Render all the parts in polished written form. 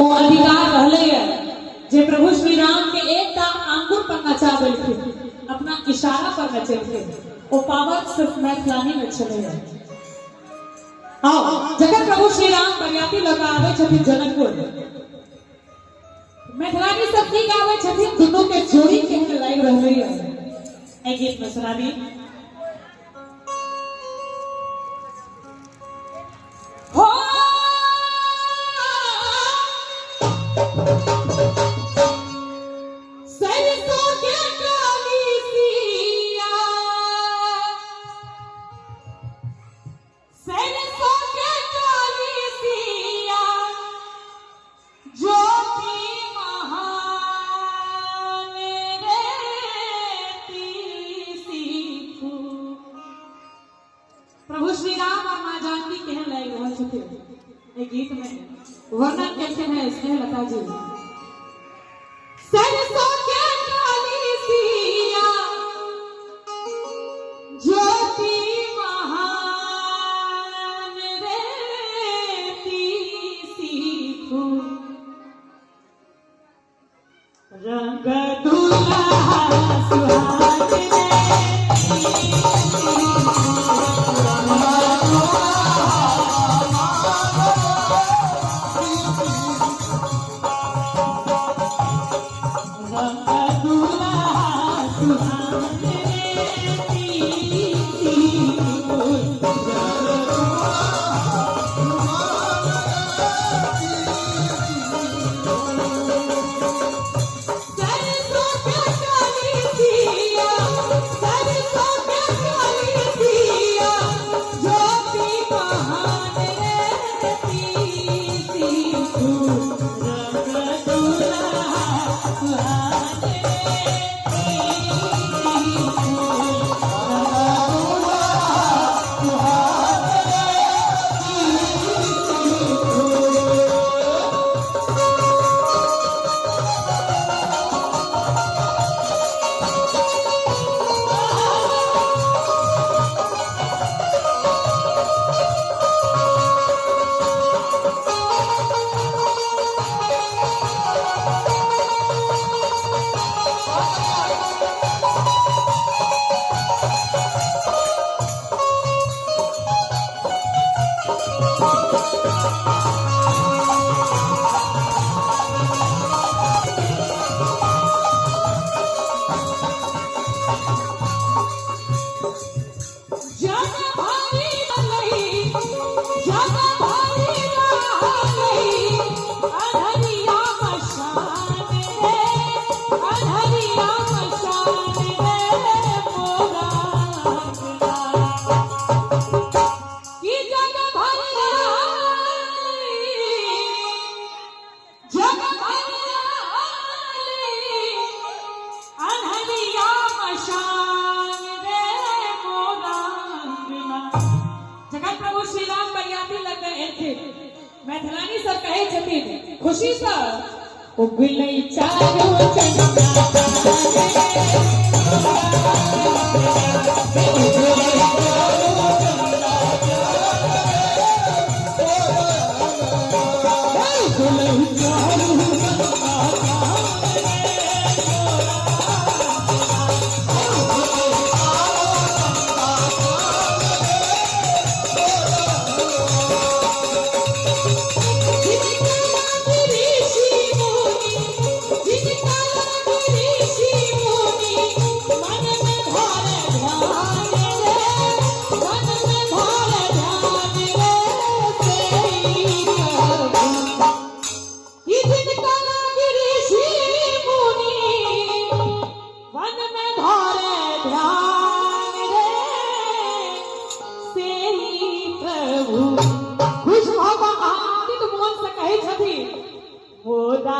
ओ अधिकार रहलैए जे प्रभु श्री राम के एकटा आंगुर पर नचा देलखिन, अपना इशारा पर नचेलखिन। ओ पावर सिर्फ मैथिलानी में छलैए। आओ जखन प्रभु श्री राम बरियाती लऽ कऽ आबै छथिन जनकपुर, मैथिलानी सब की गाबै छथिन, दुनू के जोड़ी केहन लागि रहलैए, एहि गीत में सुना दी। हो सरसों के काली सिया, सरसों के काली सिया, ज्योति महान रे तीसी फूल। प्रभु श्री राम और माँ जानकी केहन लागि रहल छथिन, एहि गीत में वर्णन केलखिन हैं स्नेहलता जी। सरसों के काली सिया, ज्योति महान रे तीसी फूल, रंग दुल्हा सुहाग रे। रंग दुल्हा सुहाग रे तीसी फूल। सरसों के काली सिया, सरसों के काली सिया, ज्योति महान रे तीसी फूल, रंग दुल्हा सुहाग रे तीसी फूल, रंग दुल्हा सुहाग रे तीसी फूल। जग भारी रहलै, जग भारी रहलै, अन्हरिया मशान रे, अन्हरिया मशान रे मोरा अंगना। कि जग भारी रहलै, जग भारी रहलै, अन्हरिया मशान रे मोरा अंगना। जखन प्रभु श्री राम बरियाती लग के एलखिन, मैथिलानी सब कहै छथिन खुशी सँ, उगलै चारू चंदा रे मोरा अंगना। उगलै चारू चंदा रे, उगलै चारू चंदा रे मोरा अंगना। जिनका लाग ऋषि मुनि, जिनका लाग ऋषि मुनि, मन में धर ध्यान रे, मन में धर ध्यान रे से प्रभु। कि जिनका लाग ऋषि मुनि, मन में धर ध्यान रे से प्रभु। खुश भऽ कऽ आनन्दित मोन से कहै छथिन, मोरा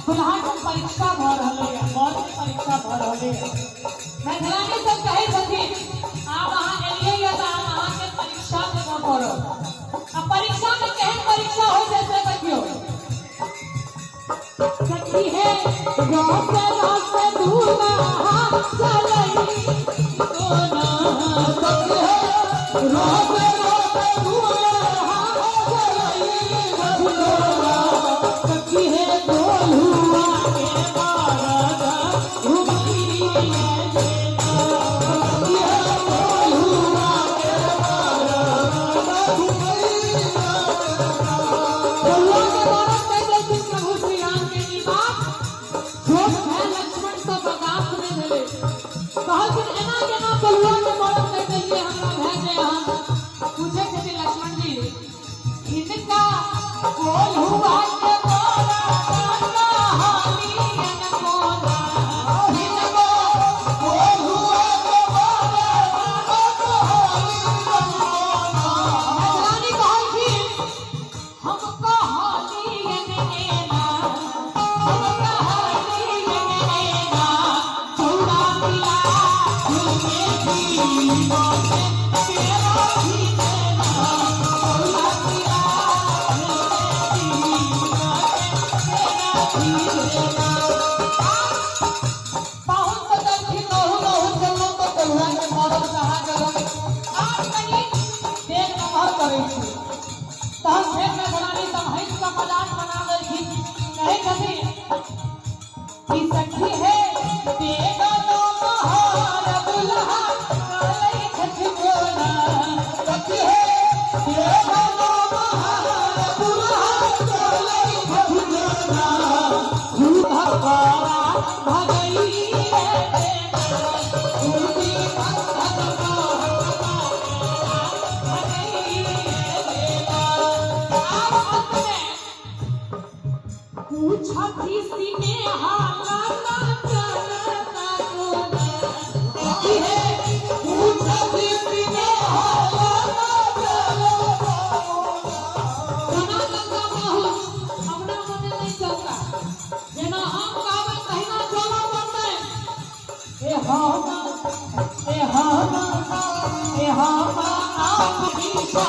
दुल्हा के परीक्षा भ रहलैए, बर के परीक्षा भ रहलैए। मैथिलानी सब कहै छथिन आब अहाँ एलियै तऽ आब अहाँके परीक्षा देबऽ पड़त। आ परीक्षा में केहन परीक्षा होइ छै से देखियौ। सखी हे रस रस दुल्हा चलै कोना, सखी हे रस रस दुल्हा चलै कोना, सखी हे गोलुआ के मरद घुमैये जेना, सखी हे गोलुआ के मरद घुमैये जेना। गोलुआ के मरद कहि देलखिन प्रभु श्री राम के ई बात छोट भाय लक्ष्मण सँ बर्दाश्त नहि भेलै। कहलखिन एना केना गोलुआ के मरद कहि देलियै हमरा भाय के अहाँ। पूछै छथिन लक्ष्मण जी हिनका गोलुआ के मरद कहलियन कोना, हिनको गोलुआ के मरद कहलियन कोना। मैथिलानी कहलखिन हम कहलियन एना, हम कहलियन एना, चौड़ा मिला झुमे की तेरा भी देना, चौड़ा मिला झुमे की तेरा भी देना। पाहुन सोचलखिन नहु नहु चललहुँ तऽ कोल्हुआ के मरद कहा गेलनि, आब कनि देर नमहर करै छी। तहन फेर मैथिलानी सब हँसि कऽ मजाक बना देलखिन। कहै छथिन कि सखी हे देगनो महार दुल्हा चलै छथि कोना, सखी हे देगनो महार दुल्हा चलै छथि कोना, झूठा पारा भगैये देना, झूठी बंधन मोहन भगैये देना। आब अंत में पूछथि स्नेहा लाला चलता कोना, सखी हे पूछथि स्नेहा लाला चलता कोना। कोना चलता पाहुन, अपना मने नहि चलता, जेना हम कहबै तहिना चलऽ पड़तै। ए हम, ए हम, ए हम आप दिशा